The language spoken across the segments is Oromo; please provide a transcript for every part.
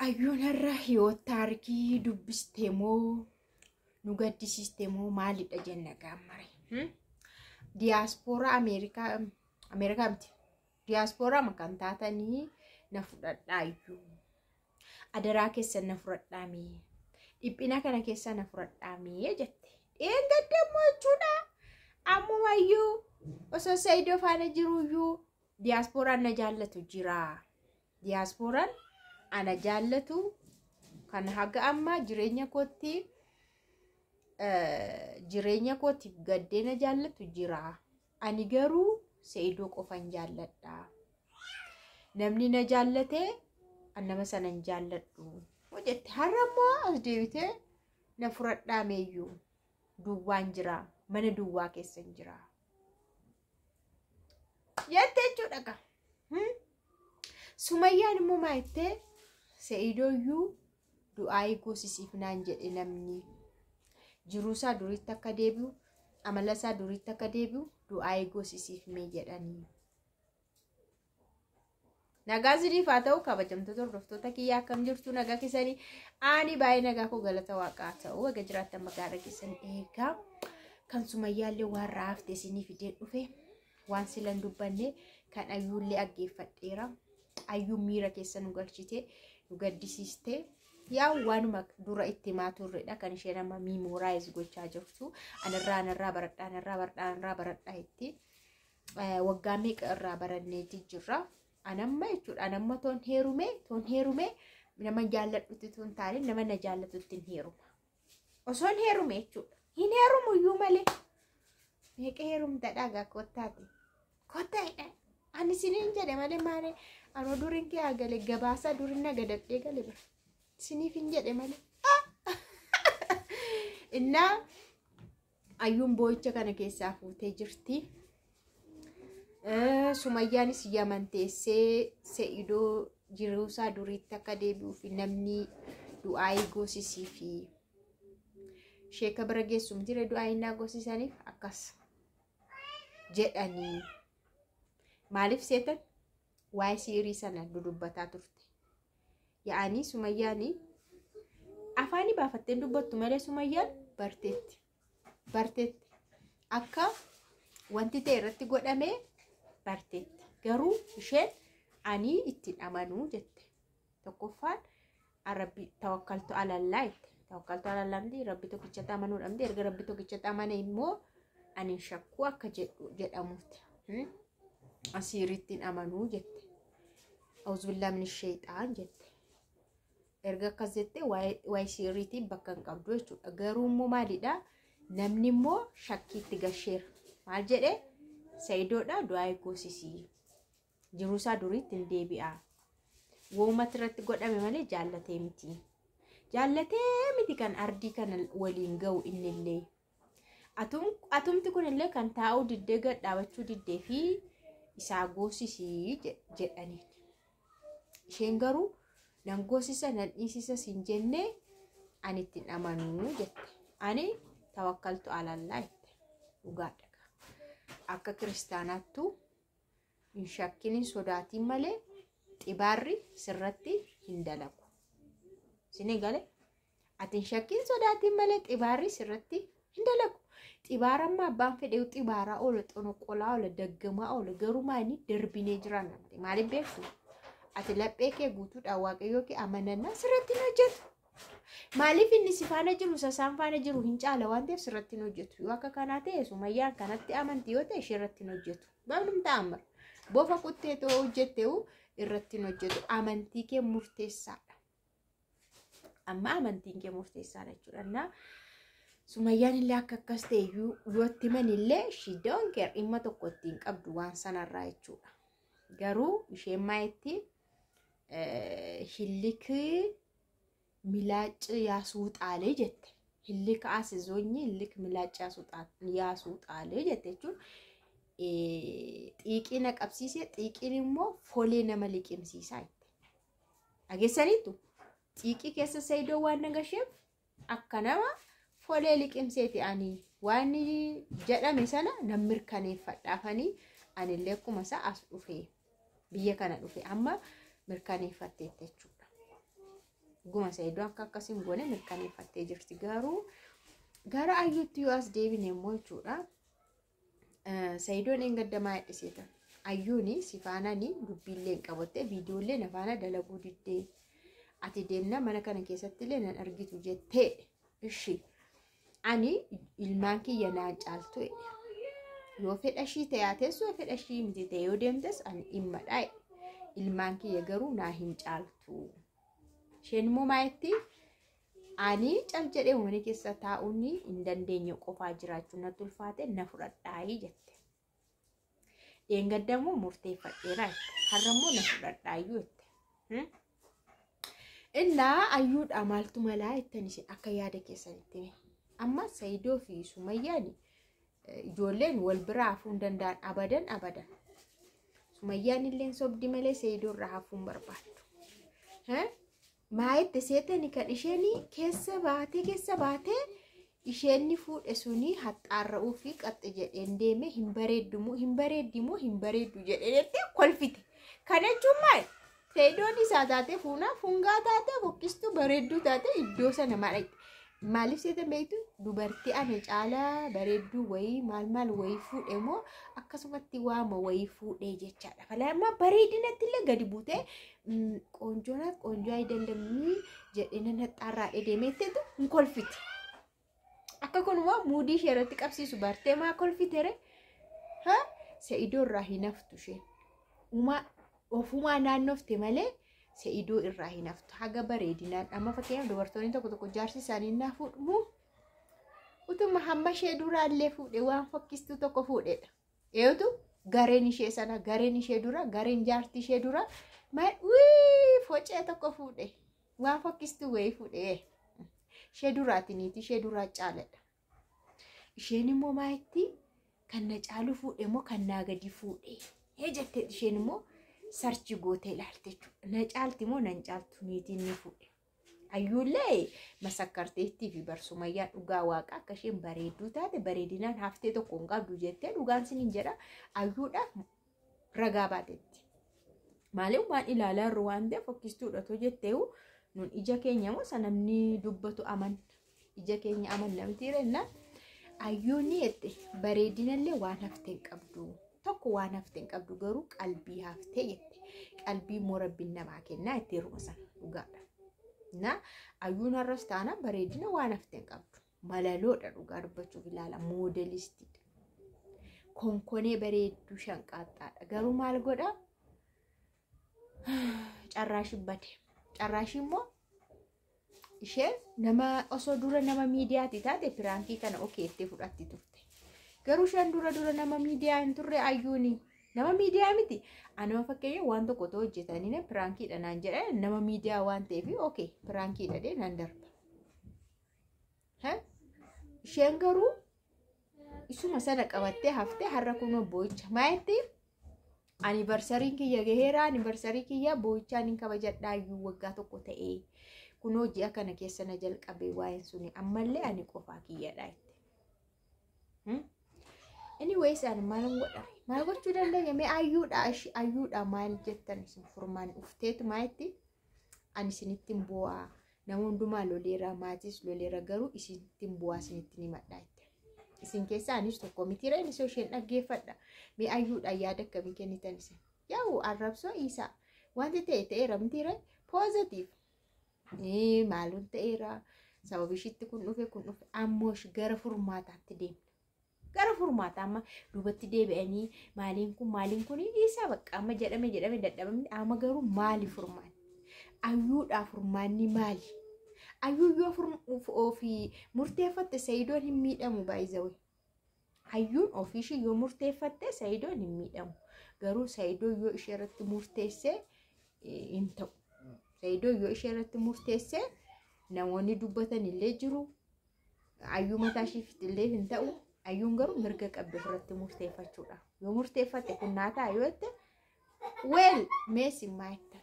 Ayyuun har'a hiyoot taarikii dubbiste moo nu gaddisiiste moo maalidha jenna gaammare. Diyaaspooraa Ameerikaa, Ameerikaa miti. Diyaaspooraa kan taatanii na fudhadhaa iyyuu. Adaraa keessan na fudhadhaa mee. Dhiphina kana keessaa na fudhadhaa mee jette. Dheengadda immoo jechuudha. Ammumayyuu osoo Saayidoo faana jiruyyuu diyaasporaan na jaallatu jira. Diyaasporaan ana jaallatu kan haga ammaa jireenya kootti jireenya kootiif gaddee na jaallatu jira. Ani garuu Saayidoo qofan jaalladha. Namni na jaallate an nama sana hin jaalladhu jette. Har'a immoo as deebitee na fudhadhaa meeyyuu duwwaan jira, mana duwwaa keessa hin jira jette jechuudha gaa. Sumayyaan immoo maa jettee? Sa'idooyyuu du'aayii goosisiif naan jedhe, namni jiruusaa duriitti akka deebi'u, amala isaa duriitti akka deebi'u du'aayii goosisiif mee jedhanii. Nagaa isiniif haa ta'u, kabajamtoota hordoftoota kiyyaa, akkam jirtu? Nagaa keessanii? Ani baay'ee nagaa koo, galata waaqaa ta'u. Egaa jiraattan magaalaa keessan eegaa kan Sumayyaallee waan raafte isinii fidee dhufe, waan silan dubbanne kan Ayyuullee aggeeffadheera. Ayyuun miira keessa nu galchite, nu gaddisiiste. Yaa, waanuma dura itti himaa turredha kan isheen amma memorize gochaa jirtu. Anarraa, anarraa baradhaa, anarraa baradhaa, anarraa baradhaa itti. Waggaa meeqa irraa baranneeti jirra. Anamma jechuudha. Anamma toon heerume nama jaalladhutti toon taane nama na jaallatutti hin heeruma. Osoo hin heerume jechuudha. Hin heerumu iyyuu malee. Meeqa heerumta dhagaa kottaati. Kottaa ani isiniin jedhe malee maali, anoo duriin kee gale gabaasa duriin na gadadhee gale bira. Isiniif hin jedhe malee. Innaa Ayyuun boo'icha kana keessaa fuutee jirti. Sumayyaanis Yaman teessee Se'idoo jiruusaa duriitti akka deebi'uuf namni du'aayii goosisii fi sheeka bira geessu jira, du'aayii naa goosisaniif akkas jedhanii. Maaliif seetan waa'ee siirii sana dudubbataa turte? Yaa'anii Sumayyaanii afaanii baafatteen dubbattu malee Sumayyaan barteetti. Barteetti. Akka wanti ta'e irratti godhamee barteetti. Garuu isheen ani ittiin amanuu jette. Tokkoffaan Rabbi tawakkaltu alallaa jette. Tawakkaltu alallaa miti, Rabbi tokkichatti amanuudha miti. Erga Rabbi tokkichatti amane immoo ani shakkuu akka jedhamuuti. Asiirittiin amanuu jette. Auzubillaa min sheexaan jette. Erga akkas jette waa'ee siiriitiin bakka hin qabdu jechuudha. Garuu immoo maalidhaa? Namni immoo shakkiitti gasheera. Maal jedhee? Sa'idoodha du'aa goosisii. Jiruusaa duriitti hin deebi'a. Woomatti irratti godhame malee jaallatee miti. Jaallatee miti kan ardii kana waliin ga'u innillee. Atumti kunillee kan taa'uu diddee gad dhaabachuu diddee fi isaa goosisii jedhaniin. Isheen garuu nan goosisa nan dhiisisa siin jennee ani ittiin amanuu jette. Ani tawakkaltu alallaa jette. Dhugaadha. Akka kiristaanaattu hin shakkin, hin sodaatiin malee xibaarri sirratti hin dalagu. Isin gale, ati hin shakkin sodaatiin malee xibaarri sirratti hin dalagu. Xibaara amma abbaan fedhe xibaaraa oola, xonoqolaa oola, daggamaa oola, garuu maali, darbinee jiraan namti. Maaliif beektu? Ati laphee kee guutuudhaan Waaqayyoo kee amanannaa sirratti hin hojjetu. Maaliif? Inni si faana jiru sasaan faana jiru hin caala waan ta'eef sirratti hin hojjetu. Yoo akka kanaa ta'e, Sumayyaan kanatti amanti yoo ta'e, ishee irratti hin hojjetu. Baabnum ta'amma. Bofa kuttee ta'uu hojjetteewu irratti hin hojjetu. Amantii kee murteessaadha. Amma amantiin kee murteessaadha jechuudha. Innaa Sumayyaan illee akka akkas ta'e yoo itti himan illee she don't care, dhimma tokko ittiin qabdu waan sanarraa jechuudha. Garuu isheen maayetti hillik milaac yaasuuxaalee jette. Hillik asizoonyi hillik milaac yaasuuxaalee jette jechuun xiiqii na qabsiise, xiiqiin immoo folee nama liqimsiisaa jette. Dhageessaniitu, xiiqii keessa Saayidoo waan nagasheef akka nama folee liqimseeti, ani waan jedhame sana nan mirkaneeffadhaafanii anillee akkuma isaa as dhufe, biyya kana dhufe, amma mirkaneeffatteetti jechuudha. Dhuguma Saayidoo akka akkasiin goone mirkaneeffattee jirti. Garuu gara Ayyuutti yoo as deebine immoo jechuudha. Saayidoon eengaddamaa hedhiseeta. Ayyuuni si faanani dubbiillee hin qabatte, viidiyoollee na faana dalaguu diddee. Ati deemna mana kana keessatti illee nan argitu jettee. Ishi ani ilmaan kiyya naan caaltu jedhe. Yoo fedha ishii ta'e haa teessu, yoo fedha ishii miti ta'e yoo deemtes ani dhimmadha jedhe. Ilmaan kiyya garuu naa hin caaltu. Isheen immoo maayetti ani cal jedhee mana keessa taa'uun hin dandeenye, qofaa jiraachuu natti ulfaate, na fudhadhaayii jette. Dheengadda immoo murteeffadheera jette. Har'a immoo na fudhadhaayyuu jette. Innaa Ayyuudha maaltu malaa jettan isin akka yaada keessanitti hime. Amma Saayidoo fi Sumayyaan ijoolleen wal biraa hafuu hin danda'an abadan abadan. Sumayyaan illee sobdi malee Saayidoo irraa hafuu hin barbaaddu. Maayetti seetani kan isheen keessa baatee isheen fuudhe suni haxxaarra'uu fi qaxxi jedheen deeme, hin bareeddumoo hin bareeddimoo hin bareeddu jedhee kolfite. Kana jechuun maal? Saayidoon isaa taatee fuunaa fungaa taatee fokkistuu bareedduu taatee iddoo sana maal maaliif seetan beektu, dubartii ana caalaa bareedduu wayii maal maal wayii fuudhe moo akkasumatti waama wayii fuudhee jechaadha. Falaamaa bareedinatti illee gadi buutee qoonjoonaat qoonjoo ayidallamii jedhee nan haxxaarraadhee deemeetteetu hin kolfiti. Akka kunumaa muudii ishee irratti qabsiisu bartee maa kolfitere? Ha? Sa'idoo irraa hin haftu isheen. Ofumaa naannofte malee Sa'idoo irraa hin haftu. Haga bareedinaan amma fakkeenyaaf dubartoonni tokko tokko jaarsi isaanii naa fuudhumu utuma hamma ishee duraallee fuudhe waan fokkistuu tokko fuudhedha. Eeyyatu gareen ishee sana, gareen ishee dura, gareen jaartii ishee dura maal focee tokko fuudhe, waan fokkistuu wayii fuudhe, ishee duraati, niitii ishee duraa caaladha. Isheen immoo maayitti kan na caalu fuudhe moo kan naa gadi fuudhe jettee isheen immoo search gootee ilaalte jechuudha. Na caalti moo nan caaltu niitiin ni fuudhe. Ayyuullee masakkarteettii fi barsumayyaa dhugaa waaqa akka isheen bareedduu taate, bareedinaan haftee tokko hin qabdu jettee, dhugaan siniin jedha, ayyuudhaaf ragaa baatetti. Maaliif waan ilaalaa jirru waan ta'eef, fokkistuudha too jetteewu nun ija keenya moo isa namni dubbatu amanna. Ija keenya amanna miti renna. Ayyuun jette bareedinallee waan haftee hin qabdu. Tokko waan haftee hin qabdu, garuu qalbii haftee jette. Qalbii immoo rabbiin namaa kennaa itti yeruma sana dhugaadha. Na ayyuun har'as taana bareedina waan haftee hin qabdu. Malaloodha, dhugaa dubbachuuf ilaala, moodelistiidha. Konkonee bareedduu shanqaaxxaadha. Garuu maal godhaa? Carraashi bade. Carraashi immoo isheen nama osoo dura nama miidiyaati taate piraankii kana okeettee fudhatti turte. Garuu isheen dura dura nama miidiyaa hin turre ayyuuni. Nama miidiyaa miti. Anuma fakkeenya waan tokko otoo hojjetanii piraankiidha naan jedhan, nama miidiyaa waan ta'eef okay piraankiidha dee naan darba. Isheen garuu isuma sana qabattee haftee har'a kunoo boo'icha. Maayetti anniversaryn kiyya gaheera, anniversary kiyya boo'ichaan hin kabajadhaayyuu waggaa tokko ta'ee kunoo ji'a kana keessa na jalqabe waa'een suni, ammallee ani qofaa kiyyadha jette. Anyways, ani maal godha? Maal gochuu dandeenya? Mee ayyuudha, ayyuudha maal jettan isin furmaan ufteetu maayetti ani isinitti hin bu'aa, nama hundumaa loleera, maatis loleera, garuu isinitti hin bu'aa, isinitti himadha jette. Isin keessa anis tokko mitiira, inni isheen dhaggeeffadha. Mee ayyuudha yaada akkamii kennitan isin? Yaa'u arrabsoo isaa wanti ta'e ta'eera mitiira, positive. Maaluun ta'eera, sababi ishiitti kun dhufe, kun dhufe, ammoo gara furmaataatti deemna. Gara furmaataa amma duubatti deebi'anii maaliin kun maaliin kun dhiisaa, bakka amma jedhame jedhame dadhabamne, amma garuu maali furmaanni? Ayyuudhaa furmaanni maali? Ayyuu yoo ofii murteeffatte Sayidoon hin miidhamu baay'izawee. Ayyuun ofiishii yoo murteeffatte Sayidoon hin miidhamu. Garuu Sayidoon yoo ishee irratti murteesse hin ta'u. Sayidoon yoo ishee irratti murteesse namoonni dubbatan illee jiru. Ayyuu mataa ishiif illee hin ta'u. Ayyuun garuu mirga qabdi ofirratti murteeffachuudha. Yoo murteeffatte kun naa ta'a yoo jette, well, meesi maayetta.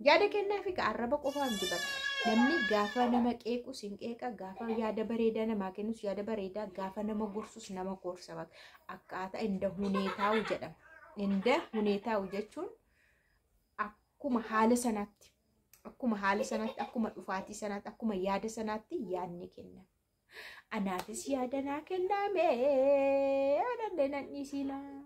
Yaada kennaa fi arraba qofaan dibata. Namni gaafa nama qeequs hin qeeqa, gaafa yaada bareedaa namaa kennus yaada bareedaa, gaafa nama gorsus nama gorsa. Akkaataa inda huneetaa'u jedhama. Inda huneetaa'u jechuun akkuma haala sanaatti. Akkuma haala sanaatti, akkuma dhufaatii sanaatti, akkuma yaada sanaatti yaadni kennama. Anaafis yaada naa kenname, anallee nan dhiisina.